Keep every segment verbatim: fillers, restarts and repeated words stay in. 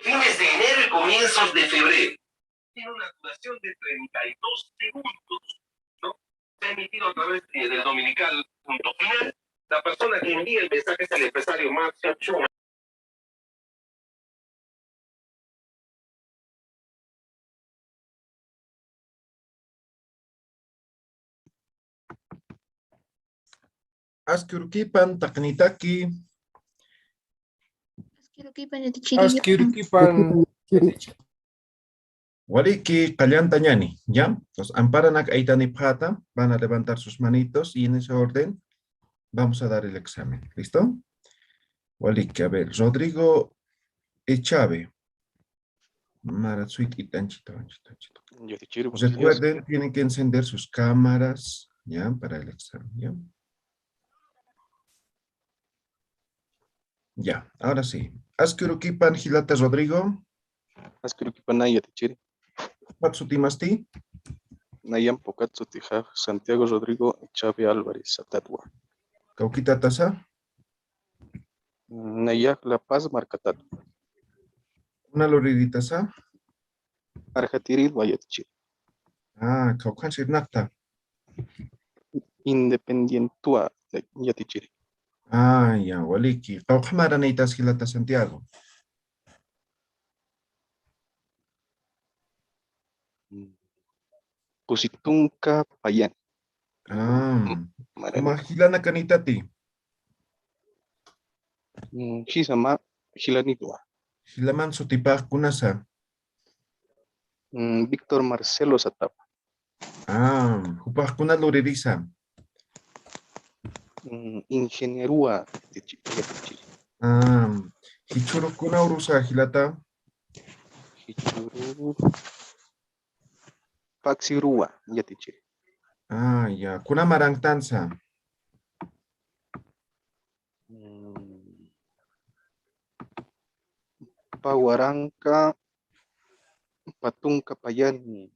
Fines de enero y comienzos de febrero. Tiene una duración de treinta y dos segundos, ¿no? Se ha emitido a través de, del dominical Punto Final. La persona que envía el mensaje es el empresario Marcio Chuma. Aski urukipan taqinitaki. Aski urukipan yatichiri. Aski urukipan. Waliki, qallanta ñani, ¿ya? Entonces, amparanak aytanipxäta, van a levantar sus manitos y en ese orden vamos a dar el examen. ¿Listo? Waliki, a ver, Rodrigo Echave. Mara, suit, itanchito, anchito, anchito. Yatichiri, buenos días. Recuerden, tienen que encender sus cámaras, ¿ya? Para el examen, ¿ya? Ya, ahora sí. Aski urukipan jilata Rodrigo. Aski urukipan naya yatichiri. Phuqhat sutimasti? Nayan phuqhat sutixa Santiago Rodrigo Chávez Álvarez Satatwa. Kawkitatasa? Nayax La Paz markatatwa. Kuna luriritasa? Arjatirir yatichiri. Ah, kawkhan sirnaqta. Independientwa yatichiri. Ah, ya, waliki. Qawqha maranïtas jilata Santiago. Pusi tunka payan. Ah, maran. Ma jilanakanitati. Mm, jisama jilanitwa. Jilaman sutipax kunasa. Mm, Víctor Marcelo Satapa. Ah, jupax kuna luririsa. Mm, ingenierua, yatichi-, yatichiri. Ah, jichhürux kuna urusa jilata. Jichhürux Paxi Rua, yatichiri. Ah, ya. Kuna marantansa. Mm. Pä waranqa, pä tunka payani.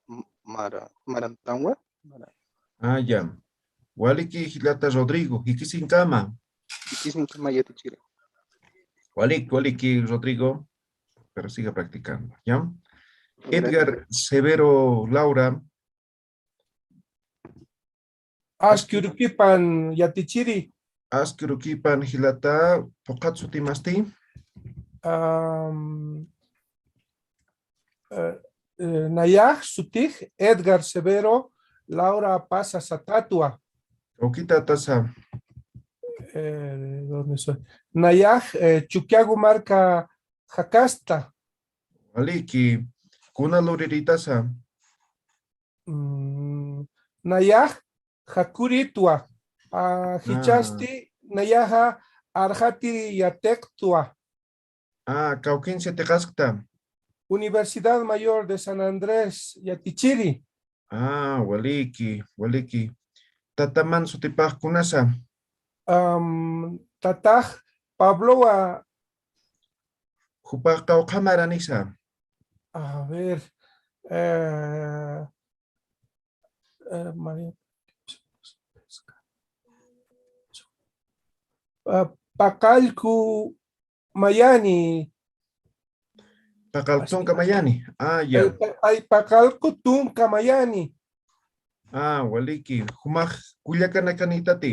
M-, mara-, marantanwa? Mara- Ah, ya. Waliki jilata Rodrigo, jikisinkama. Jikisinkama yatichiri. Waliki, waliki, Rodrigo. Pero siga practicando, ¿ya? Gracias. Edgar Severo Laura. Aski urukipan yatichiri. Aski urukipan jilata, phuqhat sutimasti? Am, eh, eh, nayax sutix Edgar Severo Laura Pasa Satatwa. Kawkitatasa? Eh, ¿dónde soy? Nayax, eh, Chukiyawu marka jakasta. Waliki, kuna luriritasa? Mm, nayax jakuritwa, ah, jichhasti nayaxa arxatir yatiqtwa. Ah, kawkïnsa yatiqaskta? Universidad Mayor de San Andrés yatichiri. Ah, waliki, waliki. Tataman sutipax kunasa? Am, tatax Pablowa. Jupax qawqha maranisa? A ver, eh, eh, María. Ah, Paqallku mayani. Paqallq tunka mayani. Ah, ya. Ay, pa-, ay, paqallq tunka mayani. Ah, waliki. Jumax kullakanakanïtati.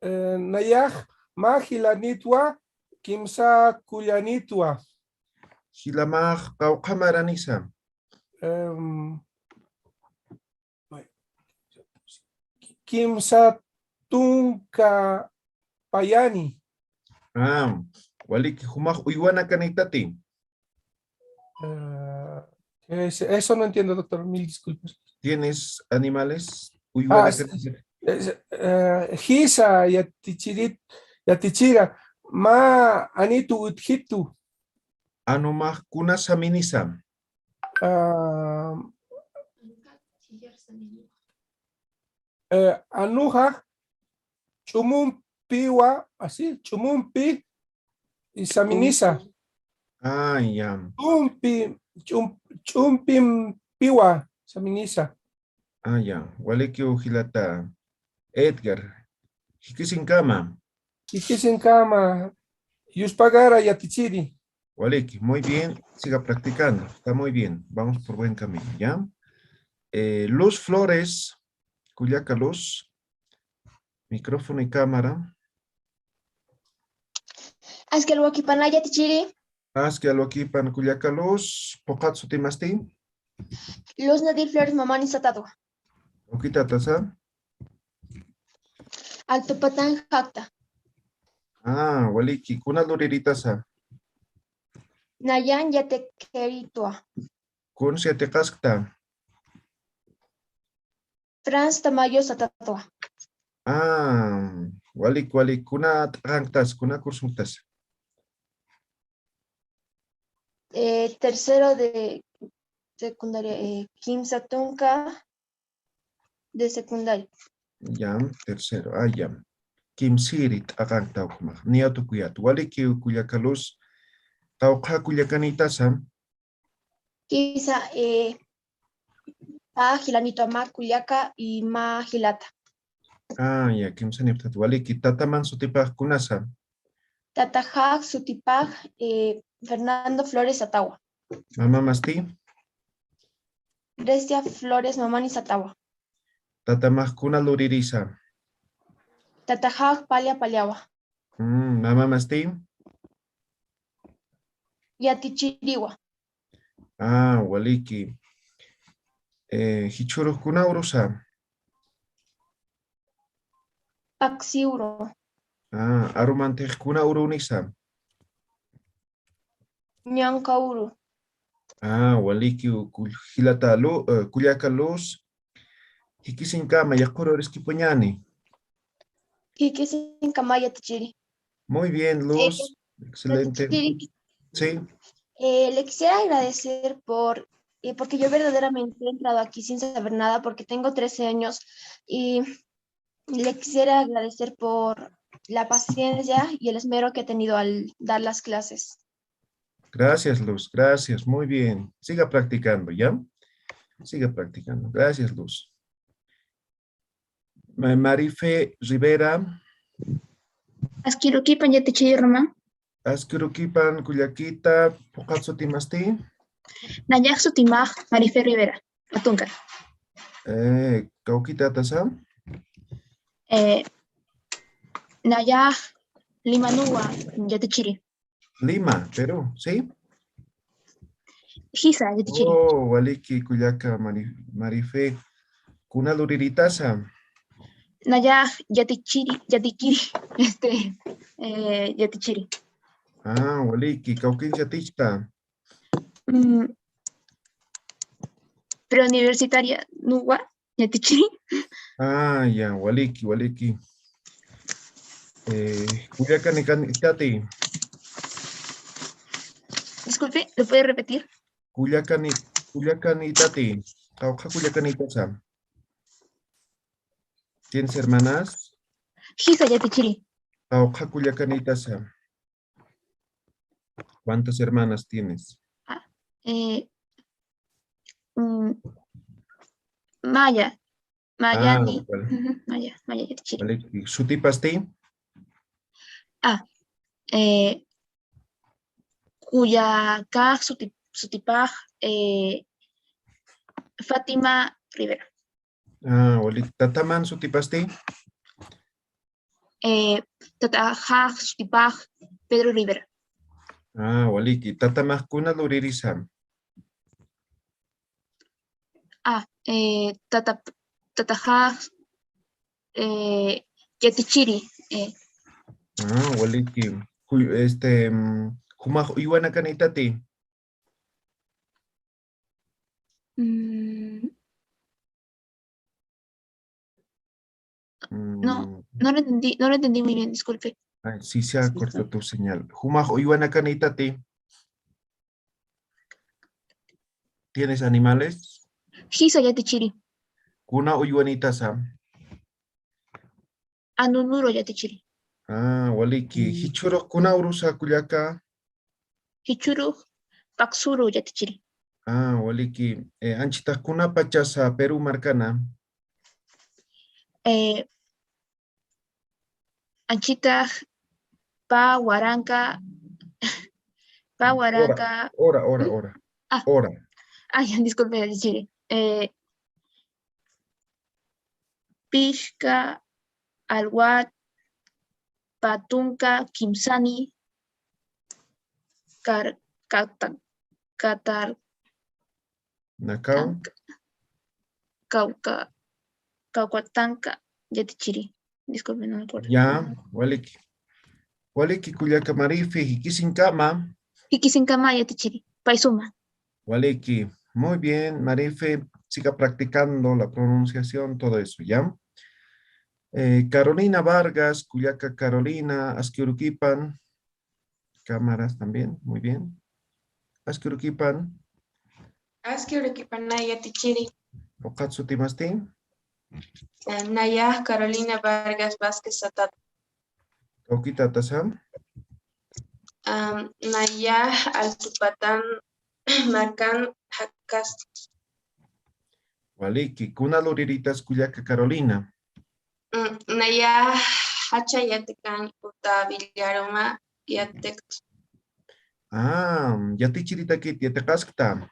Eh, nayax mä jilanïtwa, kimsa kullanïtwa. Jilamax qawqha maranisa. Em, kimsa tunka payani. Ah, waliki, jumax uywanakanïtati. Eh, es-, eso no entiendo, doctor. Mil disculpas. ¿Tienes animales? Ah, uywanakanïtati. Es-, eh, jisa, yatichirit, yatichira. Mä anitu utjitu. Anumax kuna saminisa. Ah, eh, anuxa ch'umumpiwa, así, ch'umumpi saminisa. Ah, ya. Ch'umpi, ch'um-, ch'umpimpiwa saminisa. Ah, ya. Walikiw jilata Edgar. Jikisinkama. Jikisinkama. Yuspagara yatichiri. Waliki, muy bien. Siga practicando. Está muy bien. Vamos por buen camino, ¿ya? Eh, Luz Flores, kullaka Luz. Micrófono y cámara. Aski alwakipanaya yatichiri. Aski alwakipan kullaka Luz, phuqhat sutimasti. Luz Nadir Flores Mamani Satadwa. Kawkitatasa. Alto Patán jakta. Ah, waliki, kuna luriritasa. Nayan yatikiritwa. Kuns yatiqaskta. Franz Tamayo Satadwa. Ah, walik, walik, kuna t'aqanktas, kuna kursunktas. Eh, tercero de secundaria, eh, kimsa tunka de secundaria. Ya, tercero, ah, ya. Kimsiri t'aqankta ukma. Niya tukuyat. Walikiw kullaka Luz, qawqha kullakanïtasa. Jisa, eh, pä jilanïtwa, mä kullaka y mä jilata. Ah, ya, kimsanipxtat. Waliki, tataman sutipax kunasa. Tataxax sutipax, eh, Fernando Flores Satadwa. Mamamasti. Grecia Flores Mamani Satadwa. Tatamax kuna luririsa. Tataxax palla pallawa. Mm, mamamasti. Yatichiriwa. Ah, waliki. Eh, jichhürux kuna urusa. Paksi uru. Ah, arumantix kuna urunisa. Ñanka uru. Ah, waliki, kull-, jilata Lu-, eh, kullaka Luz. Jikisinkama, yaqhuru uriskipuñani. Jikisinkama yatichiri. Muy bien, Luz. Excelente. Yatichiri. Sí. Eh, le quisiera agradecer por, eh, porque yo verdaderamente he entrado aquí sin saber nada, porque tengo trece años y le quisiera agradecer por la paciencia y el esmero que ha tenido al dar las clases. Gracias, Luz. Gracias. Muy bien. Siga practicando, ¿ya? Siga practicando. Gracias, Luz. Ma-, Marife Rivera. Aski arukipan yatichiri Roma. Aski arukipan kullakita, phuqhat sutimasti. Nayax sutimax Marife Rivera. Atunka. Eh, kawkitatasa. Eh, nayax Limanuwa yatichiri. Lima, Perú, ¿sí? Jisa, yatichiri. Oh, waliki kullaka Mari-, Marife. Kuna luriritasa. Nayax yatichiri, yatikiri, este, eh, yatichiri. Ah, waliki, kawkins yatichta. Mm, preuniversitaria nuwa, yatichiri. Ah, ya, waliki, waliki. Eh, kullakanïtati. Disculpe, ¿lo puede repetir? Kullakani-, kullakanïtati. Qawqha kullakanïtasa. ¿Tienes hermanas? Jisa, yatichiri. Qawqha kullakanïtasa. ¿Cuántas hermanas tienes? Ah, eh, mm, maya, maya. Ah, ni, vale. Ujú, maya, maya, yatichiri. Vale, ¿y sutipasti? Ah, eh, kullakax suti-, sutipax, eh, Fátima Rivera. Ah, walik. Tataman sutipasti? Eh, tataxax sutipax Pedro Rivera. Ah, waliki. Tatamax kuna luririsa? Ah, eh, tata, tataxax, eh, yatichiri, eh. Ah, waliki. Ju-, este, mm, jumax uywanakanïtati? Mm. No, mm, no lo entendí, no lo entendí muy bien, disculpe. Ay, sí, se ha cortado tu señal. Jumax uywanakanïtati? ¿Tienes animales? Jisa yatichiri. ¿Kuna uywanïtasa? Anunuru yatichiri. Ah, waliki. Mm. ¿Jichhürux kuna urusa kullaka? Jichhürux Paqsuru yatichiri. Ah, waliki. Eh, anchhitax kuna pachasa Perú markana? Eh, anchhitax pä waranqa, pä waranqa. Hora, hora, hora, hora. Ah. Hora. Ay, disculpe, yatichiri. Eh, pishka, alwat, pä tunka kimsani, kar-, katan-, katar-, nakaw, tanka, kawka, kawkatanka yatichiri. Disculpe, no me acuerdo. Ya, waliki. Waliki kullaka Marife, jikisinkama. Jikisinkama yatichiri. Pay suma. Waliki. Muy bien, Marife, siga practicando la pronunciación, todo eso, ¿ya? Eh, Carolina Vargas, kullaka Carolina, aski urukipan. Cámaras también, muy bien. Aski urukipan. Aski urukipan, naya yatichiri. ¿Ukat sutimasti? Eh, naya Carolina Vargas Vázquez Satata. ¿Kawkitatasa? Am, naya Altupatán markan jakasti. Waliki, ¿kuna luriritas kullaka Carolina? Mm, naya jacha yatikan uta Villaroma yatik. Ah, yatichiritakit yatiqaskta.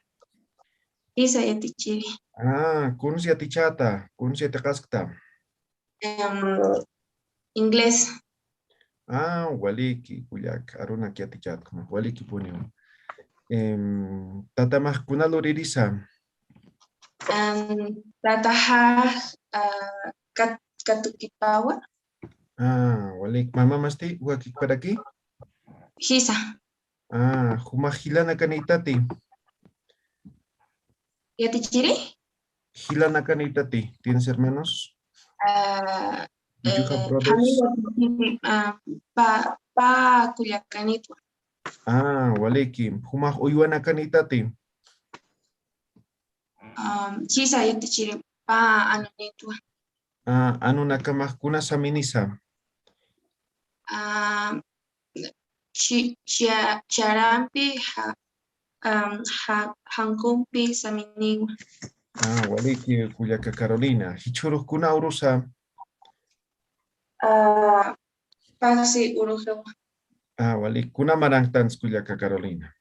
Jisa yatichiri. Ah, ¿kuns yatichäta? ¿Kuns yatiqaskta? Em, inglés. Ah, waliki, kullaka, arunak yatichätkama, walikipuniw. Em, tatamax kuna luririsa? Em, tataxax, ah, Kat-, Katukipawa. Ah, walik, ¿mamamasti, wakikparaki? Jisa. Ah, ¿jumax jilanakanïtati? ¿Yatichiri? Jilanakanïtati, ¿tienes hermanos? Ah, you have, eh, brothers? Janiw, ah, pä, pä kullakanïtwa. Ah, waliki. ¿Jumax uywanakanïtati? Um, jisa yatichiri, pä anunïtwa. Ah, anunakamax kuna saminisa? Ah, chi-, chia-, charampi, ja-, am, ja-, jankumpi saminiwa. Ah, waliki, kullaka Carolina. ¿Jichhürux kuna urusa? Ah, paksi uruxiwa. Ah, walik. ¿Kuna maranktansa, kullaka Carolina?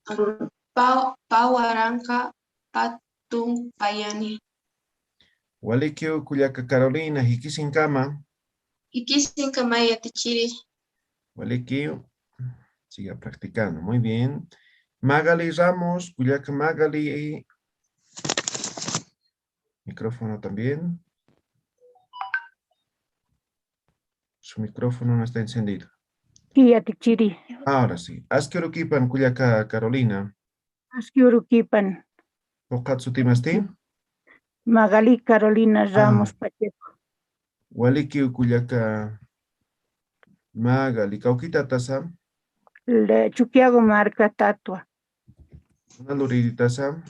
Am, pä, pä waranqa pä tunka payani. Walikiw, kullaka Carolina, jikisinkama. Jikisinkama yatichiri. Walikiw. Siga practicando. Muy bien. Magali Ramos, kullaka Magali. Micrófono también. Su micrófono no está encendido. Sí, yatichiri. Ahora sí. Aski urukipan, kullaka Carolina. Aski urukipan. ¿Ukat sutimasti? Magali Carolina Ramos Pacheco. Walikiw, kullaka Magali, ¿kawkitatasa? Le-, Chukiyawu markatatwa. ¿Kuna lurïritasa?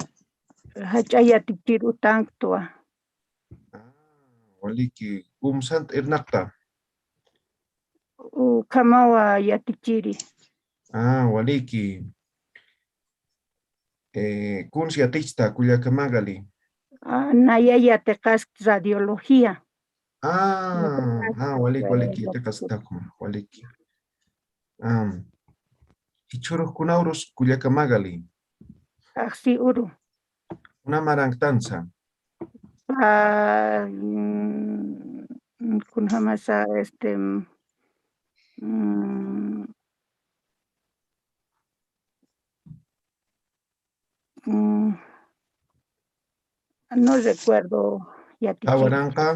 Jach'a yatichir utanktwa. Ah, waliki, ¿kumsant irnaqta? Ukhamawa yatichiri. Ah, waliki. Eh, ¿kuns yatichta, kullaka Magali? Ah, naya yatiqask radiología. Ah, ah, walik, walik, yatiqaskta, waliki. Am, Jichhürux kuna urus kullaka Magali? Phaxsi uru. Kuna maranktansa? Pa, mm, kunjamasa, este, mm, mm, no recuerdo, yatichiri. Pä waranqa?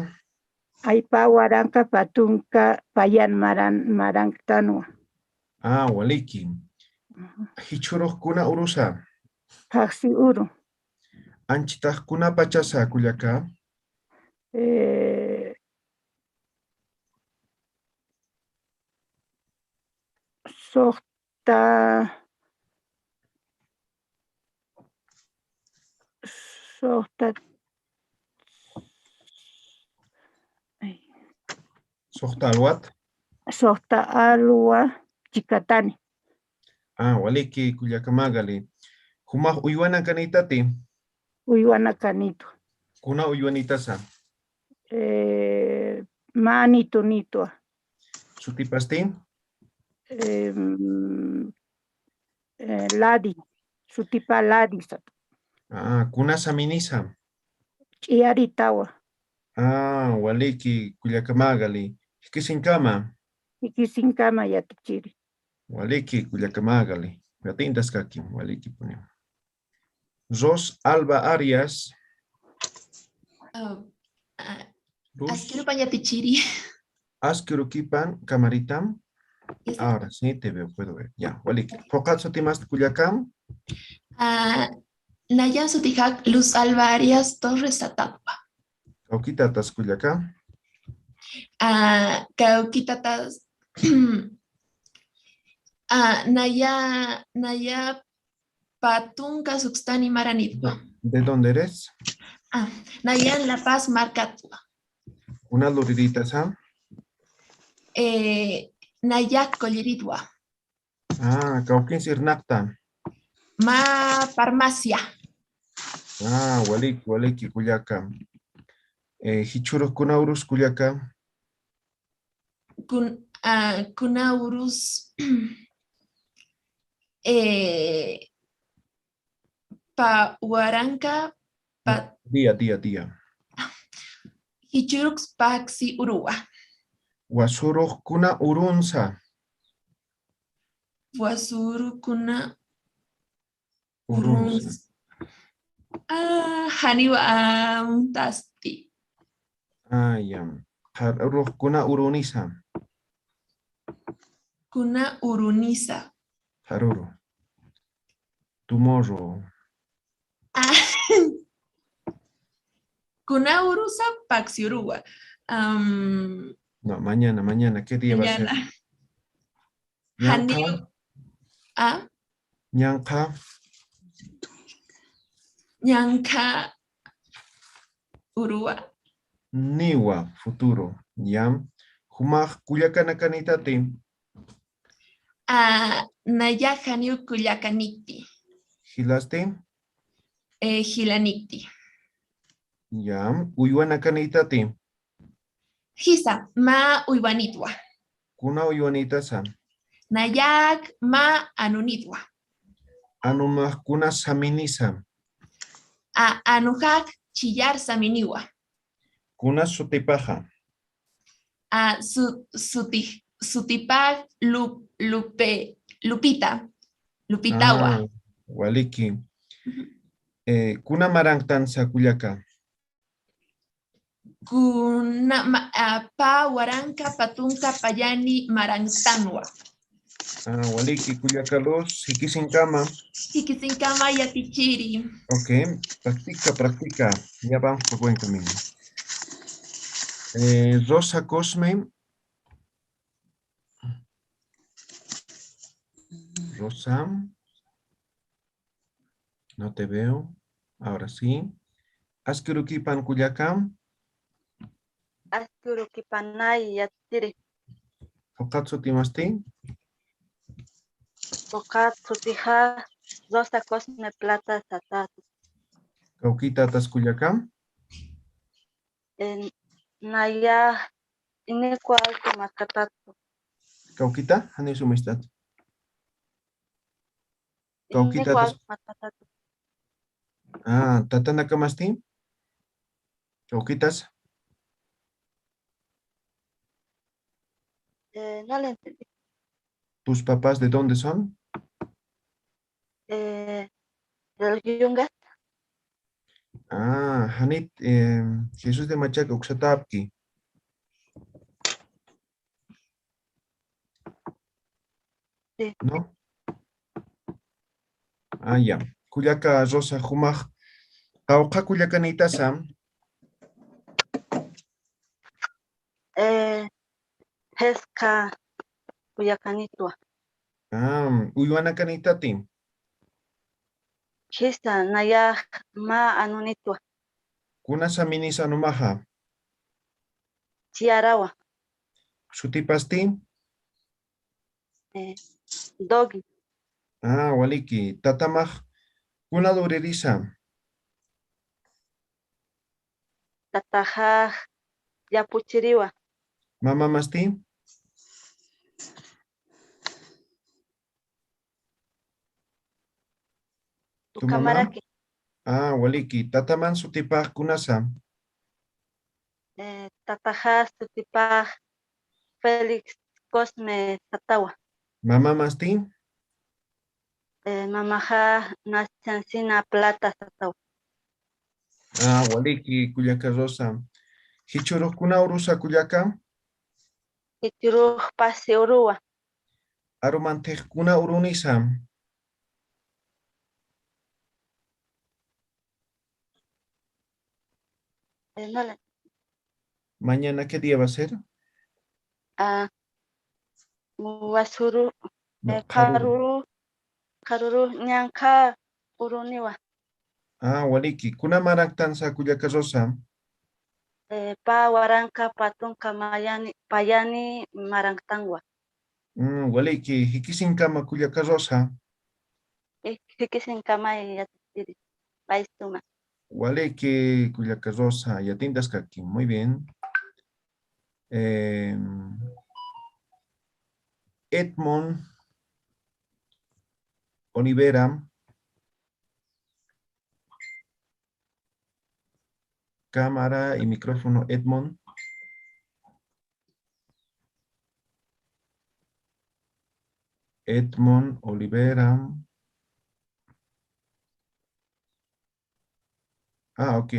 Ay, pä waranqa pä tunka payan maran, maranktanwa. Ah, waliki. Ujú. Jichhürux kuna urusa? Phaxsi uru. Anchitax kuna pachasa kullaka? Eh, suxta, suxta, ay. Suxta alwat? Suxta alwa chikatani. Ah, waliki kullaka Magali. Jumax uywanakanïtati? Uywanakanïtwa. Kuna uywanïtasa? Eh, mä nitunïtwa. Sutipasti? Em, eh, Ladi. Sutipä Ladi sat. Ah, kuna saminisa? Ch'iyaritawa. Ah, waliki kullaka Magali. Jikisiñkama. Jikisiñkama yatichiri. Waliki kullaka Magali. Yatiñtaskakim, walikipuni. Ros Alba Arias. Ah, ah, Luz. Askirupan yatichiri. Askirukipan, camarita. Yes, sir. Ahora sí te veo, puedo ver. Ya, waliki. Phuqhat sutimasti kullakam? Ah, nayan sutijak Luz Alba Arias Torres satanwa. Kawkitatas kullaka? Ah, kawkitatas, ah, naya, naya pä tunka sukstani maranïtwa. ¿De dónde eres? Ah, nayan La Paz markatwa. Kuna lurirïtasa? Eh, nayak kulliritwa. Ah, kawkins irnaqta? Mä farmacia. Ah, waliki, waliki kullaka. Eh, jichhürux kuna urus kullaka? Kun-, ah, kuna urus, eh, pä waranqa, pä... Día, día, día. Jichhürux phaxsi uruwa. Wasürux kuna urunsa? Wasürux kuna urunsa. Urunsa. Ah, janiw amtasti. Ah, ya. Qharürux kuna urunisa? Kuna urunisa. Qharüru. Tomorrow. Ah. Kuna urusa phaxsi uruwa. Am, no, mañana, mañana. ¿Qué día va a ser? Mañana. Ñanqha. Janiw. Ah. Ñanqha. Ñanqha uruwa. Niwa, futuro. Ya. Jumax kullakanakanïtati? Ah, nayax janiw kullakanïkti. ¿Jilasti? Eh, jilanïkti. Ya. ¿Uywanakanïtati? Jisa, mä uywanïtwa. ¿Kuna uywanïtasa? Nayak mä anunïtwa. ¿Anumax kuna saminisa? A, anujax ch'iyar saminiwa. ¿Kuna sutipaxa? A, su, suti, sutipax Lu-, Lupe, Lupita. Lupitawa. Ah, waliki. Ujú. Eh, ¿kuna maranktansa kullaka? Kuna ma-, a, pä waranqa pä tunka payani maranktanwa. Ah, waliki kullaka Luz, jikisiñkama. Jikisiñkama yatichiri. Ok, practica, practica. Ya vamos por buen camino. Eh, Rosa Cosme. Rosa. No te veo. Ahora sí. Askirukipan kullaka. Askirukipanay yatichiri. ¿Phuqhat sutimasti? Phuqhat sutixa Rosa Cosme Plata satäta. ¿Kawkïtatas kullaka? Eh, nayax Inequa Alto markatäta. ¿Kawkïta? Janiw sumistat. Kawkitatas. Ah, tatanakamasti? Kawkitas. Eh, no le entendí. ¿Tus papás de dónde son? Eh, del Yungas. Ah, janit, eh, Jesús de Machaca uksatapki. Sí. ¿No? Ah, ya. Kullaka Rosa, jumax qawqha kullakanïtasa. Eh, jisk'a kullakanïtwa. Ah, uywanakanïtati. Jisa, nayax mä anunïtwa. Kunasa minis anumaxa? Chiarawa. ¿Sutipasti? Eh, Dogi. Ah, waliki. Tatamax kuna luririsa? Tataxax yapuchiriwa. ¿Mamamasti? ¿Tu mamá? Ukamaraki. Ah, waliki. ¿Tataman sutipax kunasa? Eh, tataxax sutipax Félix Cosme satawa. ¿Mamamasti? Eh, mamaxax Naschancina Plata satawa. Ah, waliki, kullaka Rosa. ¿Jichhürux kuna urusa, kullaka? Jichhürux pasi uruwa. ¿Arumanthix kuna urunisa? Eh, no le- ¿Mañana qué día va a ser? Ah, wasuru, no, eh, qharuru. Qharuru, qharuru ñanqha uruniwa. Ah, waliki. ¿Kuna maranktansa, kullaka Rosa? Eh, pä waranqa pä tunka mayani, payani maranktanwa. Mm, waliki. ¿Jikisinkama, kullaka Rosa? Eh, jikisinkama, yatichiri. Pay suma. Waliki, kullaka Rosa. Yatint'askaki. Muy bien. Em, Edmond Olivera. Cámara y micrófono, Edmond. Edmond Olivera. Ah, ok.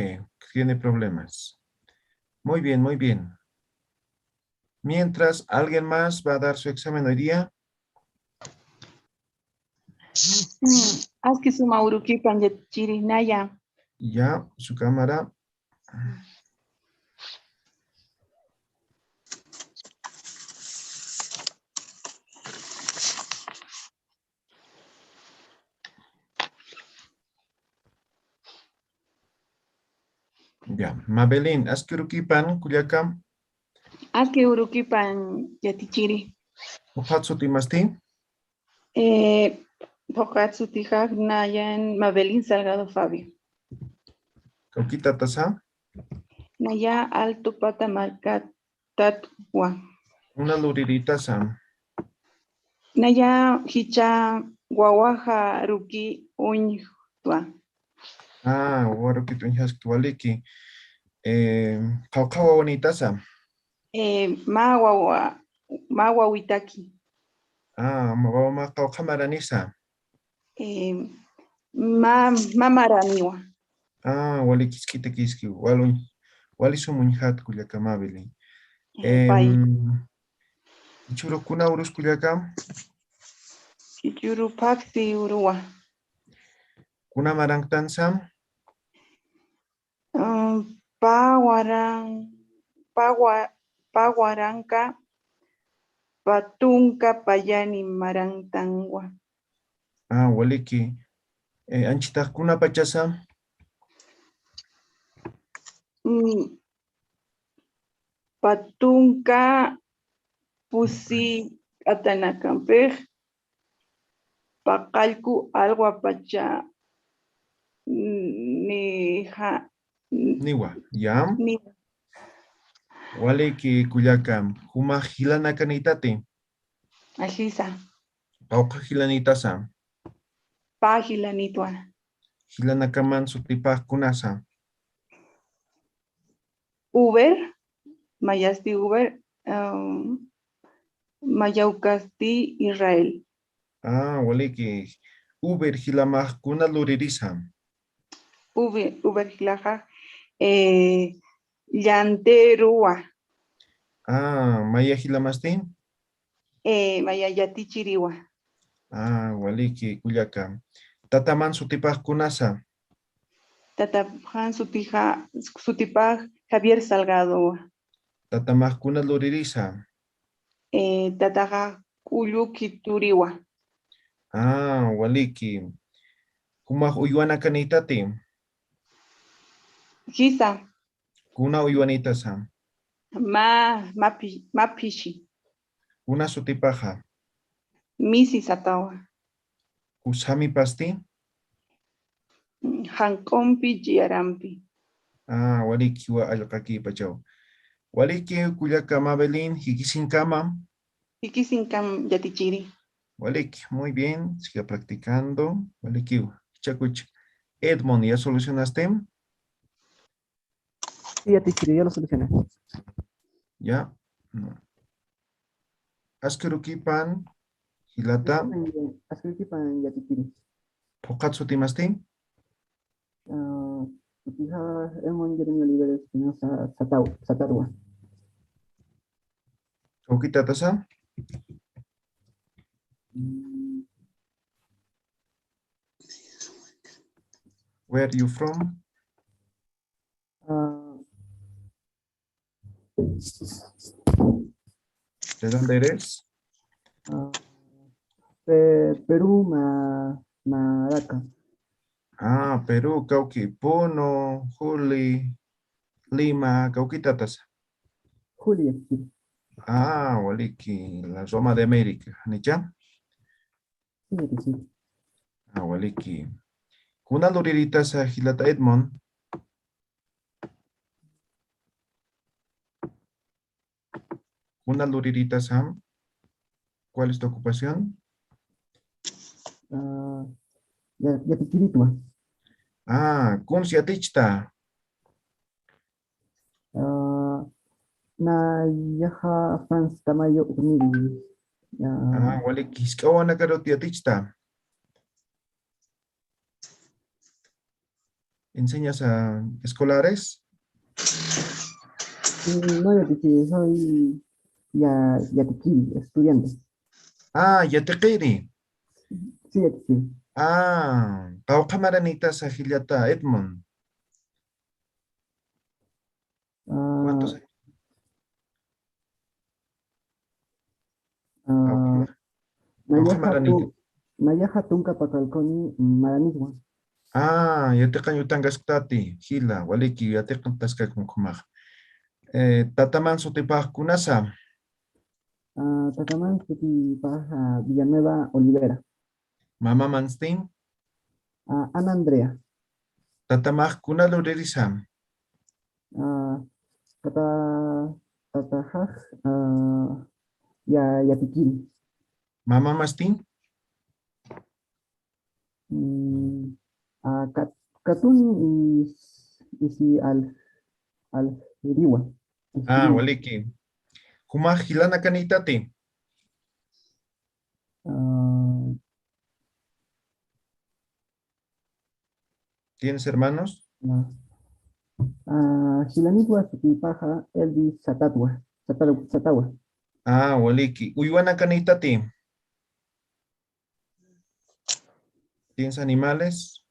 Tiene problemas. Muy bien, muy bien. Mientras, ¿alguien más va a dar su examen hoy día? Mm, aski suma urukipan yatichiri, naya. Ya, su cámara. Ya, Mabelin, aski urukipan, kullaka. Aski urukipan yatichiri. ¿Phuqhat sutimasti? Eh, phuqhat sutixax nayan Mabelin Salgado Fabio. ¿Kawkitatasa? Naya Alto Pata markatatwa. ¿Kuna luriritasa? Naya jichha wawaxa ruki uñjtwa. Ah, wawa rukit uñjaskta, waliki. Eh, ¿qawqha wawanïtasa? Eh, mä wawa, mä wawitaki. Ah, mä wawa, mä qawqha maranisa. Eh, mä, mä maraniwa. Ah, wali kisk'itakiski, wal uñ-, wali sum uñjat, kullaka Mabelin. Eh, pay. Em, ¿jichhürux kuna urus, kullaka? Jichhürux phaksi uruwa. ¿Kuna maranktansa? Mm, pä waran-, pä wa-, pä waranqa pä tunka payani maranktanwa. Ah, waliki. Eh, ¿anchitax kunapachasa? Mm, pä tunka pusi k'atanakampix paqallku alwapacha nixa. Niwa, ya. Niwa. Waliki, kullaka, jumax jilanakanïtati. Ajisa. ¿Qawqha jilanïtasa? pä jilanitwa. Jilanakaman sutipax kunasa. Uber, mayasti Uber, um, maya ukasti Israel. Ah, waliki. Uber jilamax kuna luririsa. Uber, Uber jilaxa, eh, llanteruwa. Ah, maya jilamasti? Eh, maya yatichiriwa. Ah, waliki, kullaka. Tataman sutipax kunasa. Tataman sutixa, sutipax Javier Salgadowa. Tatamax kuna luririsa. Eh, tataxa K'ullu Khituriwa. Ah, waliki. Jumax uywanakanïtati. Jisa. Kuna uywanïtasa. Mä, mä phi-, mä phisi. Kuna sutipaxa. Misi satawa. Kusamipasti. Janq'umpi, Jiarampi. Ah, waliki, jiwa allqakipachaw. Waliki, kullaka Mabelin, jikisinkama. Jikisinkam yatichiri. Waliki, muy bien, siga practicando. Waliki, jichhakuch. Edmond, ¿ya solucionaste? Sí, yatichiri, ya lo solucioné. Ya. No. Askharukipan, jilata. Askharukipan yatichiri. Phuqhat sutimasti? Ah, sutixa Edmond Jeremy Oliver Espinosa Satau-, Satarwa. Kawkitatasa? Mm. Where are you from? Ah. ¿De dónde eres? Ah, de Perú, Ma-, Maraca. Ah, Perú, kawki, Puno, Juli, Lima, kawkitatasa. Juli, aquí. Ah, waliki, la Roma de América, ¿nicha? Sí, sí. Ah, waliki. Kuna luriritasa jilata Edmond. Kuna luriritasa. ¿Cuál es tu ocupación? Ah, ya, yatichiritwa. Ah, kuns yatichta. Ah, nayaxa France tamayo ukniri. Ah, waliki, jisk'a wawanakarut yatichta. Enseñas a escolares? Mm, no, yatichi, soy ya, yatichiri, estudiante. Ah, yatiqiri. Sí, yatichiri. Ah, qawqha maranïtasa jilata Edmond. Ah, ¿cuántos años? Ah, nayaxa tu-, nayaxa tunka paqallquni maranïtwa. Ah, yatiqañ utankasktati, jila, waliki, yatiqtaskakun jumax. Eh, tataman sutipax kunasa. Ah, tataman sutipax, ah, Villanueva Olivera. Mamamansti? Ah, Ana Andrea. Tatamax kuna luririsa. Ah, tata, tataxax, ah, ya, yatichiri. Mamamasti? Mm, ah, kat-, katuni is-, isi al-, aljiriwa. Ah, waliki. Jumax jilanakanïtati. Ah, ¿tienes hermanos? Ah, ah, jilanitwa sutipaxa Elvis Satatwa, Sataru-, Satawa. Ah, waliki. Uywanakanïtati. ¿Tienes animales?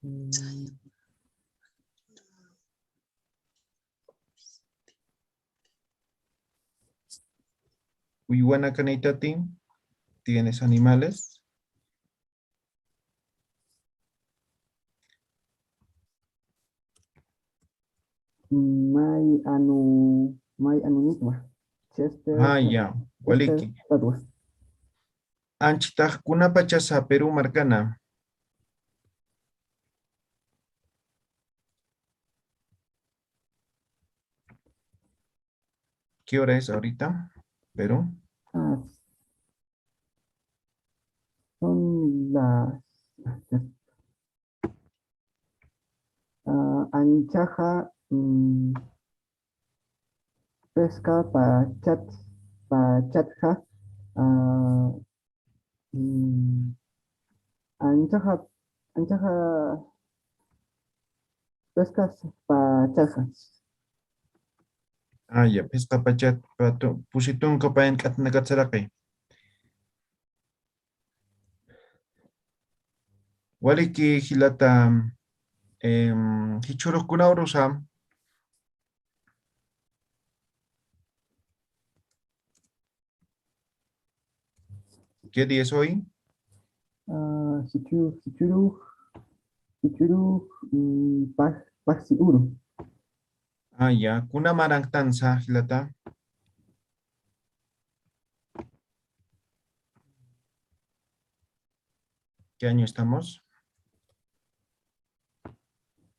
Mm. Uywanakanïtati, ¿tienes animales? May anu, may anunitwa. Chester, ah, ya, Chester, waliki. Tatwa. Anchitax kunapachasa Perú markana. ¿Qué hora es ahorita? Perú. Ah, la, ah, anchaxa, mm, pesca pachat, pachatxa, ah, mm, anchaxa, anchaxa pesca pachatxa. Ah, ya, pesca pachat, patu-, pusi tunka payan k'atnakatsaraqi. Waliki jilata, em, jichhurux kuna urusa. ¿Qué día es hoy? Ah, jichhurux, jichhurux, jichhurux, mm, pax-, paxsi uru. Ah, ya. Kuna maranktansa, jilata. ¿Qué año estamos?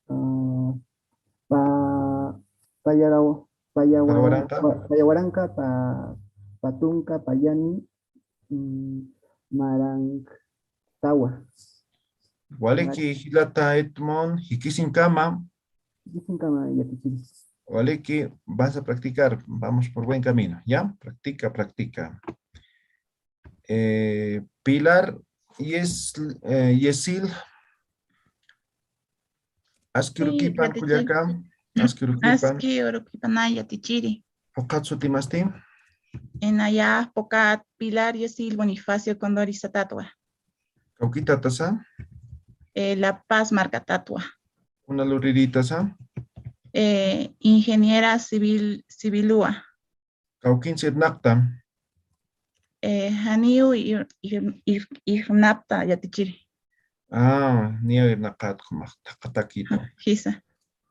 Ah, pa, payaraw, payawa-, Para waranqa? Pa, payawaranqa, pa, patunka, payani, mm, marantawa. Waliki, jilata Edmond, jikisinkama. Jikisinkama, yatichiri. Waliki, vas a practicar, vamos por buen camino, ¿ya? Practica, practica. Eh, Pilar Yes-, eh, Yesil, aski urukipan, kullaka, aski urukipan. Aski urukipan, yatichiri. Phuqhat sutimasti? Inaya, phuqhat Pilar Yesil Bonifacio Condori Satatwa. ¿Kawkitatasa? Eh, La Paz markatatwa. ¿Kuna luriritasa? Eh, ingeniera civil, civilua. ¿Kawkinsa irnaqta? Eh, janiw ir-, ir-, ir-, irnapta, yatichiri. Ah, niyaw irnaqat jumax thaqatakita. Ah, jisa.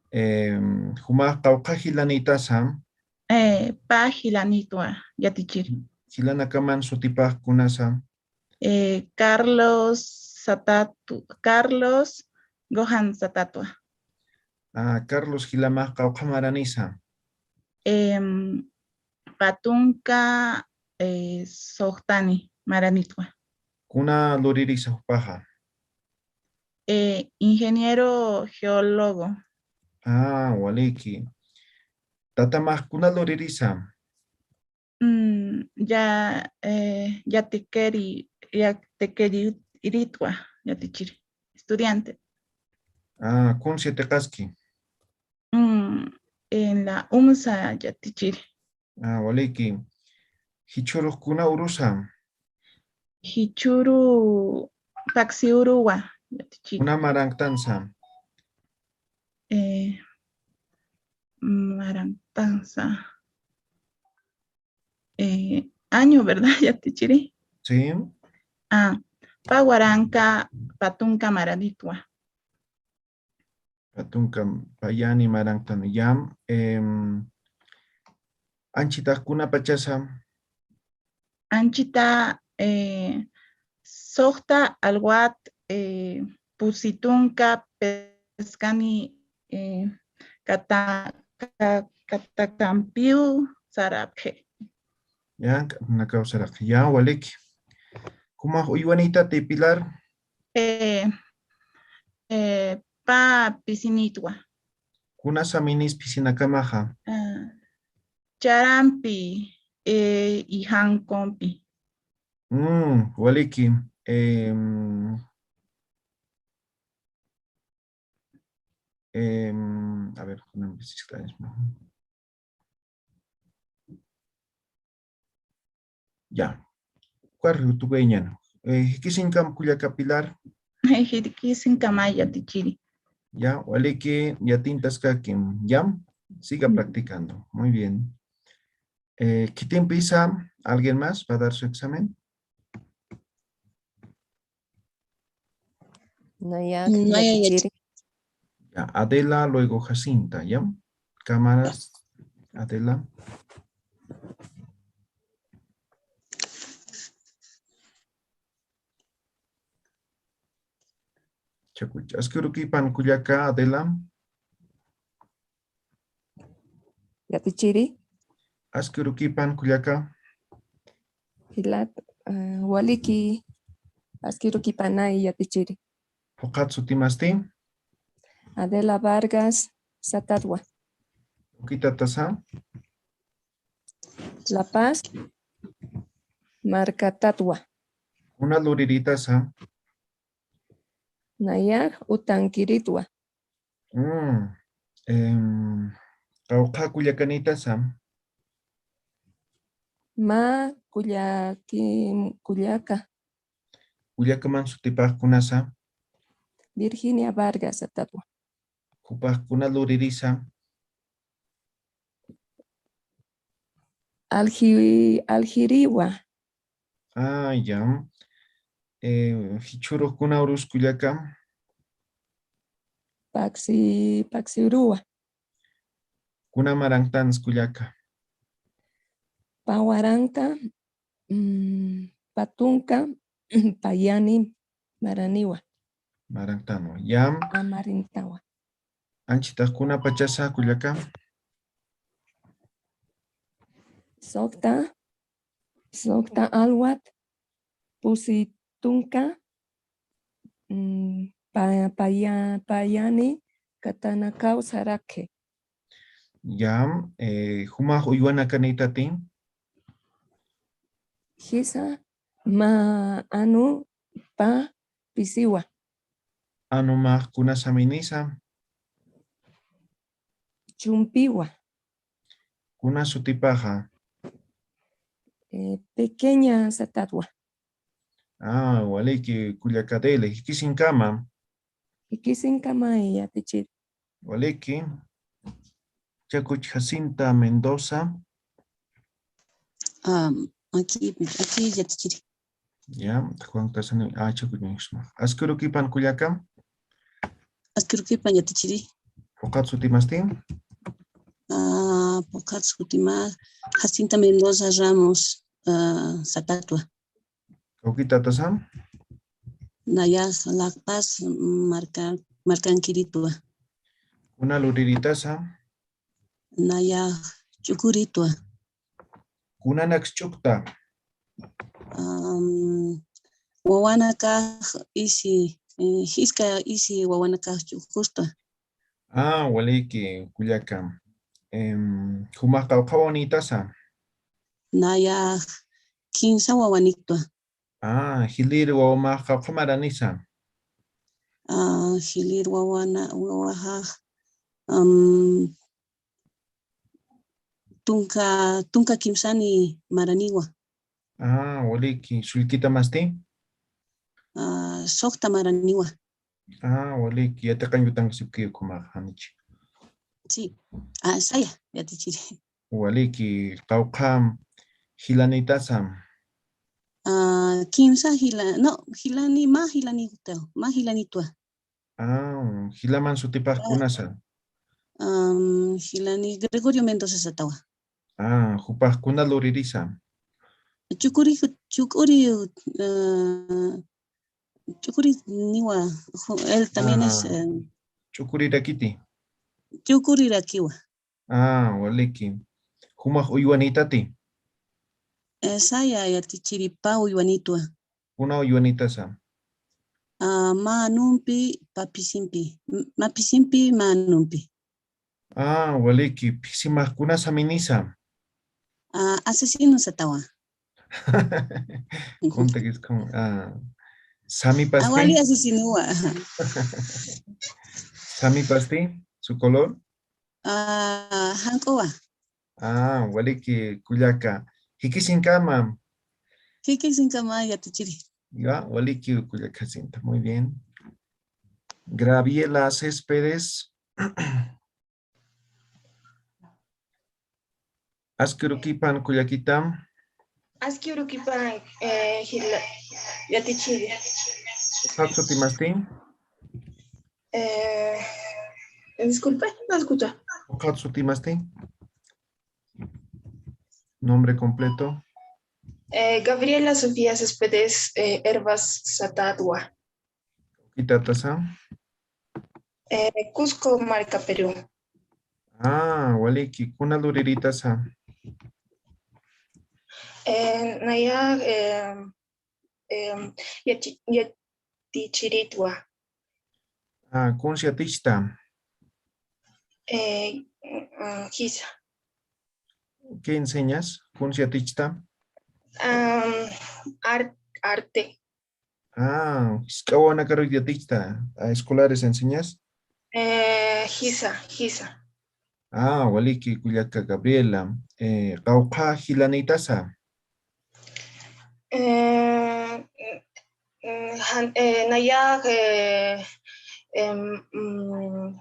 Em, jumax qawqha jilanïtasa? Eh, pä jilanïtwa, yatichiri. Jilanakaman sutipax kunasa? Eh, Carlos Satatu-, Carlos Gohan Satatwa. Ah, Carlos jilamax qawqha maranisa? Em, patunka, eh, suxtani maranitwa. ¿Kuna luririsa jupaxa? Eh, ingeniero geólogo. Ah, waliki. ¿Tatamax kuna luririsa? Mm, ya, eh, yatikiri, yatikiri iritwa, yatichiri. Estudiante. Ah, ¿kunsa yatiqaski? Mm, en la UMSA, yatichiri. Ah, waliki. ¿Jichhurux kuna urusa? Jichhuru paxsi uruwa, yatichiri. ¿Kuna maranktansa? Eh, maranktansa. Eh, año, ¿verdad? Yatichiri. Sí. Ah, pä waranqa patunka maranitwa. Patunka, payani maranktan, ya. Em, ¿anchhitax kuna pachasa? Anchhita, eh, suxta alwat, eh, pusi tunka peskani, eh, kata-, ka-, katakampiw sarapxi. Ya, nakaw sarapxi. Ya, waliki. ¿Jumax uywanïtati, Pilar? Eh, eh, pä pisinïtwa. ¿Kuna saminis pisinakamaxa? Ah, charampi, eh, y jankumpi. Mm, waliki. Em, em, a ver, ¿kuna pisinakamaxa? Ya. Ukarux tukuyañäni. Eh, jikisinkam kullaka Pilar. Jikisinkama yatichiri. Ya, waliki, yatintaskakim. Ya, siga practicando. Muy bien. Eh, ¿khitimpisa alguien más va a dar su examen? Naya, naya, yatichiri. Ya, Adela, luego Jacinta, ¿ya? Cámaras, Adela. Chakucha. Aski urukipan kullaka, Adela. Yatichiri. Aski urukipan kullaka. Pilar, eh, waliki. Askirukipanay yatichiri. Phuqhat sutimasti? Adela Vargas Satatwa. Ukitatasa? La Paz Markatatwa. Kuna luriritasa? Nayax Utankiritwa. Mm, em, qawqha kullakanitasa? Mä kullaki, kullaka. Kullakaman sutipax kunasa? Virginia Vargas Satatwa. Jupax kuna luririsa? Alji-, aljiriwa. Ah, ya. Eh, jichhürux kuna urus kullaka? Paksi, paksi uruwa. Kuna maranktans kullaka? Pä waranka, mm, pä tunka, pä yani maraniwa. Maranktanu. Yam. Amarintawa. Anchitax kuna pachasa kullaka? Sokta, sokta alwat, pusi tunka, mm, pa-, paya-, pä yani katanakaw sarakhi. Ya, eh, jumax uywanakanïtati? Jisa mä anu pä pisiwa. Anumax kuna saminisa? Chumpiwa. Kuna sutipaxa? Eh, pequeña Satatwa. Ah, waliki kullaka Adela, jikisinkama. Jikisinkama yatichiri. Waliki. Chakuch Jacinta Mendoza. Ah, aquí, aquí yatichiri. Ya, Juan Tasani, ah, Chakuch Mendoza. Askirukipan kullaka? Askirukipan yatichiri. Phuqhat sutimasti? Ah, phuqhat sutima Jacinta Mendoza Ramos, ah, Satatwa. Kawkitatasa? Nayax La Paz marka, markankiritwa. Kuna luriritasa? Nayax ch'ukuritwa. Kunanaks ch'ukta? Am, wawanakax isi, eh, jisk'a isi wawanakax ch'ukustwa. Ah, waliki kullaka. Em, jumax qawqha wawanïtasa? Nayax kimsa wawaniktwa. Ah, jilïr wawamax qawqha maranisa? Ah, jilïr wawana, wawaxa, am, tunka, tunka kimsani maraniwa. Ah, waliki, sullkitamasti? Ah, sokta maraniwa. Ah, waliki, yatiqañ yutankasipki ukhumax, janichi. Sí. Ah, saya, yatichiri. Waliki, qawqha jilanïtasa? Ah, kimsa jila, no, jilani, mä jilani jutwa, mä jilanitwa. Ah, jilaman sutipax kunasa? Am, jilani Gregorio Mendoza Satawa. Ah, jupax kuna luririsa? Chukuri, chukuri, ah, chukuri niwa, ju-, él también es, ah, eh, chukurirakiti. Chukurirakiwa. Ah, waliki. Jumax uywanïtati? Eh, saya yatichiri pä uywanitwa. Kuna uywanïtasa? Ah, mä anumpi, pä pisimpi. M-, mä pisimpi, mä anumpi. Ah, waliki, phisimax kuna saminisa? Ah, asesino Satawa. Kuntakis kun, ah, samipasti? Ah, wali asesinowa. Samipasti, su color? Ah, jank'uwa. Ah, waliki kullaka. Jikisinkama. Jikisinkama yatichiri. Ya, waliki kullaka Jacinta. Muy bien. Graviela Céspedes. Aski urukipan kullakita. Aski urukipan, eh, jila-, yatichiri. Ukat sutimasti? Eh, disculpe, no escucha. Ukat sutimasti? Nombre completo. Eh, Gabriela Sofía Céspedes, eh, Herbas Satadua. Kitatasa. Eh, Cusco marca, Perú. Ah, waliki, kuna luriritasa. Eh, naya, eh, em, yati-, yatichiritwa. Ah, ¿kuns yatichta? Eh, mm, jisa. ¿Qué enseñas? ¿Kuns yatichta? Am, ar-, arte. Ah, jisk'a wawanakaru yatichta, ah, escolares enseñas? Eh, jisa, jisa. Ah, waliki kullaka Gabriela. Eh, qawqha jilanïtasa. Eh, mm, mm, jan-, eh, nayax, eh, em, mm,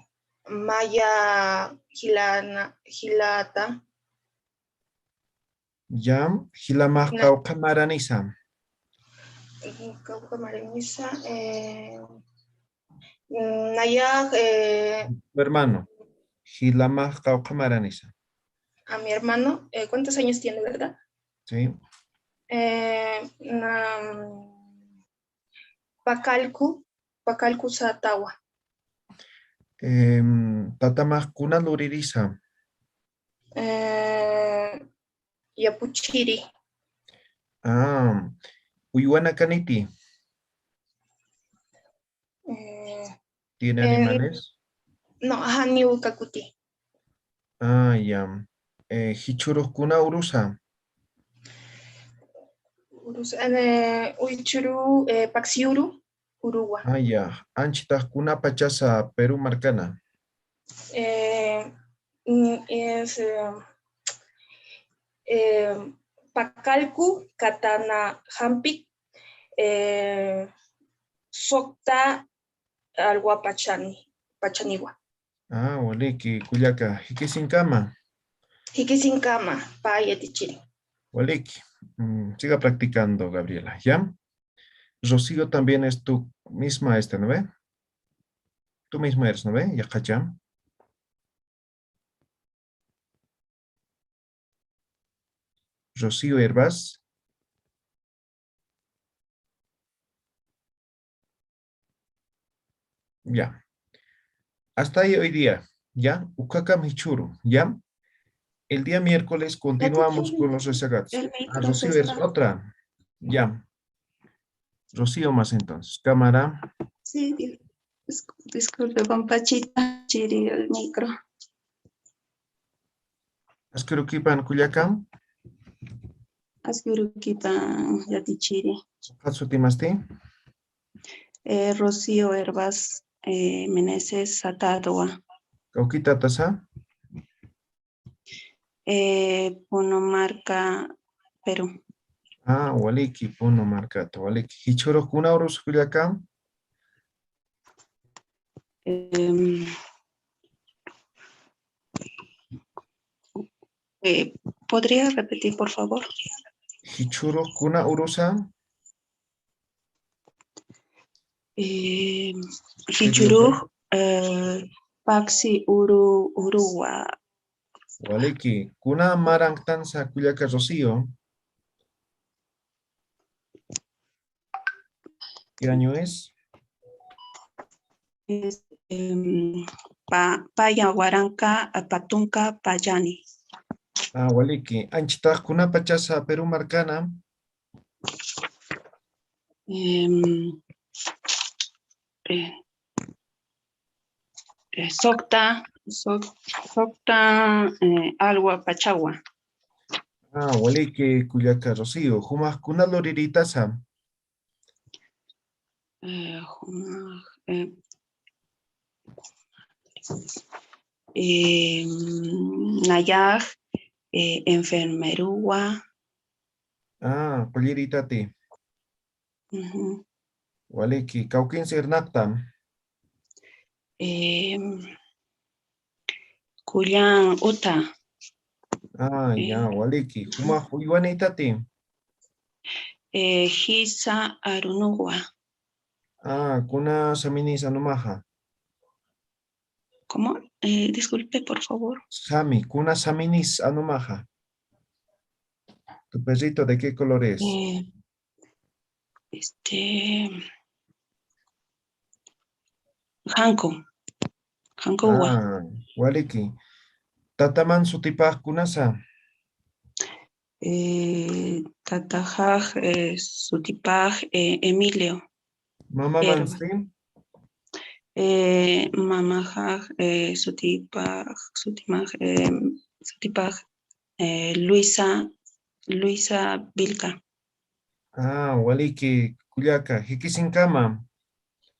maya jilana, jilata. Ya, jilamax qawqha maranisa. Qawqha maranisa, eh, mm, nayax, eh, tu hermano. Jilamax qawqha maranisa. A mi hermano, eh, ¿cuántos años tiene, verdad? Sí. Eh, na, Pakallku, Pakallku satawa. Em, tatamax kuna luririsa. Eh, yapuchiri. Ah, uywanakaniti. Eh, ¿tiene eh, animales? No, janiw kakuti. Ah, ya. Eh, jichhürux kuna urusa. Urusa, eh, uychhüru, eh, paksi uru, uruwa. Ah, ya. Anchitax kuna pachasa Perú markana. Eh, mm, es, eh, eh, Pakallku katana jampik, eh, sukta alwa pachani, pachaniwa. Ah, waliki, kullaka, jikisinkama. Jikisinkama, pä yatichiri. Waliki, mm, siga practicando, Gabriela, ¿ya? Rocío también es tu misma, este, ¿no ve? Tú misma eres, ¿no ve? Yaqhacha. Rocío Hervás. Ya. Hasta ahí hoy día. Ya. Ukhakam jichhüru. Ya. El día miércoles continuamos con los rezagados. El micro se está. Ah, Rocío, eres otra. Ya. Rocío más entonces. Cámara. Sí, di-, dis-, disculpe, pampachita, chiri el micro. Askirukipan kullaka. Askirukipan yatichiri. Ukat sutimasti. Eh, Rocío Hervás, eh, Meneses Satadua. Kawkitatasa. Eh, Puno marka, Perú. Ah, waliki, Puno markata, waliki. Jichhürux kuna urusa kullaka. Em, eh, ¿podría repetir, por favor? Jichhürux kuna urusa. Eh, jichhürux, eh, paksi uru, uruwa. Waliki, kuna maranktansa kullaka Rocío. ¿Qué año es? Es, em, pa-, paya waranka, a, pä tunka payani. Ah, waliki. Anchitax kuna pachasa Perú markana. Em, eh, eh, sukta, suk-, sukta, eh, alwa pachawa. Ah, waliki, kullaka Rocío. Jumax kuna lurirïtasa. Eh, jumax, eh, eh, nayax, eh, enfermeruwa. Ah, qullirïtati. Ujú. Waliki, kawkins irnaqta. Em, kullan uta. Ah, ya, eh, waliki. Jumax uywanïtati. Eh, jisa arunuwa. Ah, kuna saminis anumaxa. ¿Cómo? Eh, disculpe, por favor. Sami, kuna saminis anumaxa. ¿Tu perrito de qué color es? Eh, este, janku. Jankuwa. Ah, waliki. Tataman sutipax kunasa. eh, tataxax, eh, sutipax, eh, Emilio. Herba. Mamamansti? Eh, mamaxax, eh, sutipax, sutimax, eh, sutipax, eh, Luisa, Luisa Vilca. Ah, waliki kullaka, jikisinkama.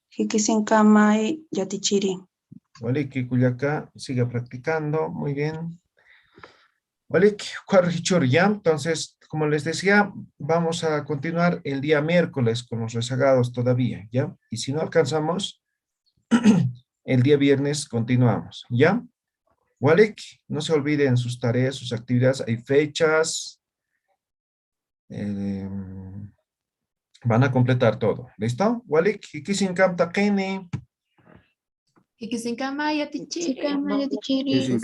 Jikisinkamay yatichiri. Waliki kullaka, siga practicando, muy bien. Waliki, ukhar jichhür ya, entonces, como les decía, vamos a continuar el día miércoles con los rezagados todavía, ¿ya? Y si no alcanzamos, el día viernes continuamos, ¿ya? Waliki, no se olviden sus tareas, sus actividades, hay fechas, eh, van a completar todo, ¿listo? Waliki, jikisinkam taqini. Jikisinkama yatichiri. Jikisinkama yatichiri. Jikisinkama.